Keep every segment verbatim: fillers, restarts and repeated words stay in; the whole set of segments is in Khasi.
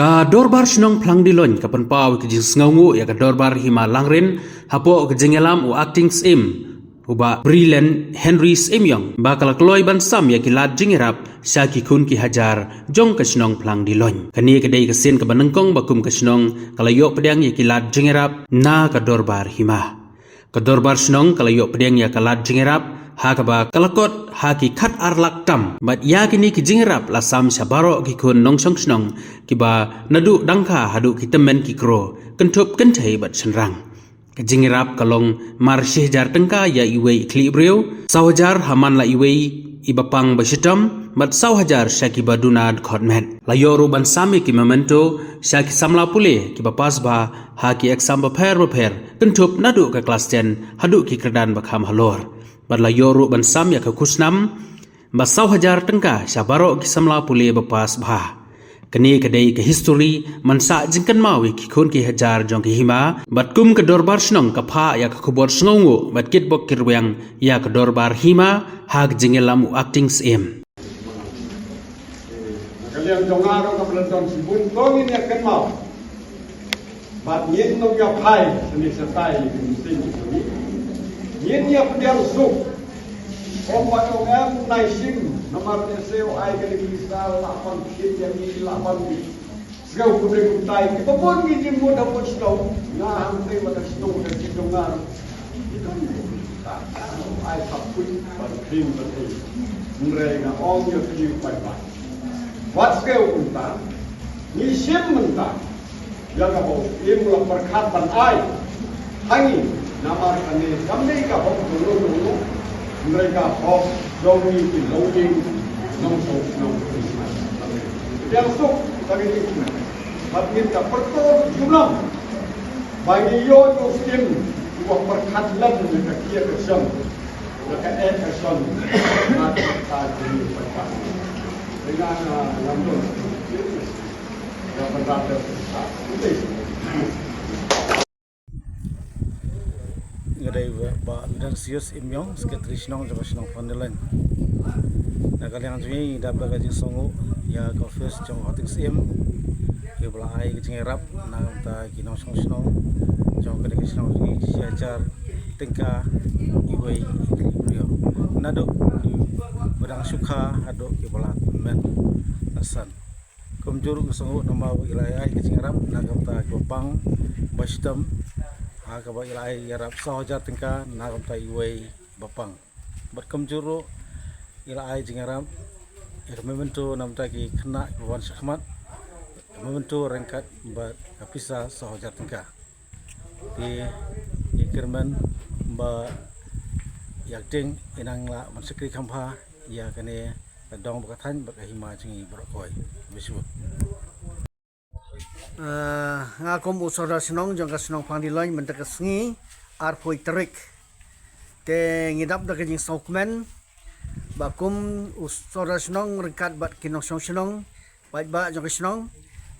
Ka Dorbar Shnong Phlangdilong ka pynpaw ka jingsngewnguh ïa ka Dorbar Hima Langrin hapoh ka jingïalam u Acting Syiem u Bah Brilliant Henry Syiem Ïong ba ka la kloi ban sam ïa ki lad jingïarap sha ki khun ki hajar jong ka shnong Phlangdilong. Kane ka dei ka sien kaba nyngkong ba kum ka shnong ka la ïoh pdiang ïa ki lad jingïarap na ka Dorbar Hima. Ka Dorbar Shnong ka la ïoh pdiang ïa ka lad jingïarap ha kaba ka la kot ha ki khat ar lak tam, bad ïa kine ki jingïarap la sam sha baroh ki khun nongshong shnong kiba naduh dangka haduh ki tymmen ki kro, kynthup kynthei bad shynrang. Ka jingïarap ka long mar shi hajar tyngka ïa iwei i khlieh briew, saw hajar ha man la iwei i bapang bashitom, bad saw hajar sha kiba duna dkhot met. La ïoh ruh ban sam ïa ki memento sha ki samla pule kiba pass bha ha ki exam bapher bapher, kynthup naduh ka klas ten haduh ki kyrdan ba kham halor. Bad la ïoh ruh ban sam ïa ka khusnam ba saw hajar tyngka sha baroh ki samla pule ba pass bha. Kane ka dei ka histori ban sah jingkynmaw ïa ki khun ki hajar jong ka hima, bad kum ka Dorbar Shnong ka phah ïa ka khubor sngewnguh bad kitbok kitrwiang ïa ka Dorbar Hima ha ka jingïalam u Acting Syiem. Na ka liang jong nga ruh kaba la don shibun to ngin ïa kynmaw. Bad ngin ym ïa phai shane shatai ïa ki mynsiem jong ngi. Ngin ïa pdiang suk. Ym ba ong em nai shim namar ne siew ai ka dei ki sa lah ban kit ïa ngi lah ban ngi. Sngewbha kumne kumtai kiba bun ngi jingmut ha bun shnong. Nga hangtei ba ka shnong ka jong nga. Ai thap put ban kring ban ei. Hynrei nga ong ïa phi paidbah. Wat sngewbha kumta. Ngi shim mynta ïa kaba u Syiem u la pyrkhat ban ai ha ngi namar kane kam dei ka hok jong u jong u. Hynrei ka hok jong ngi ki longïing nongshong shnong. Pdiang suk tang ïa ngi. Bad ngin ïa pyrto junom ba ngi ïoh ïa u Syiem uba pyrkhat lem ïa ka kiar ka shong, ïa ka eh ka shong. Bad ka jingïaid paidbah. Ïa nga, ah, ngam don ïa pyrkhat. Nga dei Bah Ignatius Im Yong, Secretary Shnong jong ka shnong Phlangdilong. Na ka liang jong ngi ngi dap da ka jingsngewnguh ïa ka office jong u Acting Syiem kiba la ai ka jingïarap na ka bynta ki nongshong shnong jong kane ka shnong jong ngi, shi hajar tyngka iwei i khlieh briew. Naduh kiba dang shu kha haduh kiba la tymmen la san. Kumjuh ruh nga sngewnguh namar ba i la ai ka jingïarap na ka bynta ki bapang bashitom, ha kaba i la ai ïarap saw hajar tyngka na ka bynta iwei bapang. Bad kumjuh ruh i la ai jingïarap ïa ka memento na ka bynta ki khynnah kiba wan shakhmat, ka memento ryngkat bad ka pisa saw hajar tyngka. Te ngi kyrmen ba ïa ka ding i nang lah ban shakri kham bha ïa kane ka dong ba ka thaiñ bad ka hima jong ngi baroh kawei. Khublei shibun. Ah, nga kum u sordar shnong jong ka shnong Phlangdilong mynta ka sngi arphew tarik. Te ngi dap da ka jingsngewkmen ba kum u sordar shnong ryngkat bad ki nongshong shnong, paidbah jong ka shnong,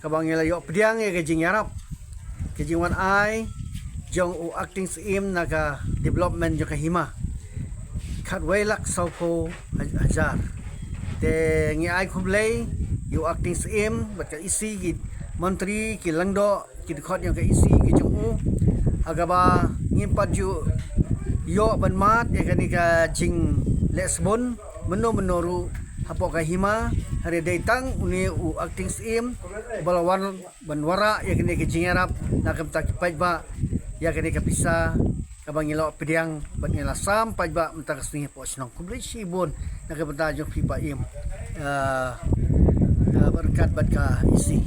kaba ngi la ïoh pdiang ïa ka jingïarap, ka jingwan ai jong u Acting Syiem na ka development jong ka hima. Khatwei lak sawphew hajar. Te ngi ai khublei ïa u Acting Syiem bad ka E C, ki montri, ki lyngdoh, ki dkhot jong ka E C ki jong u. Ha kaba ngim pat ju ïoh ban mad ïa kane ka jingleh sbun mynno mynno ruh hapoh ka hima, hynrei dei tang une u Acting Syiem ba la wan ban wanrah ïa kane ka jingïarap na ka bynta ki paidbah, ïa kane ka pisa kaba ngi la pdiang bad ngi la sam paidbah mynta ka sngi hapoh shnong. Khublei shibun na ka bynta jong phi Bah Im, ah, ah, ryngkat bad ka E C.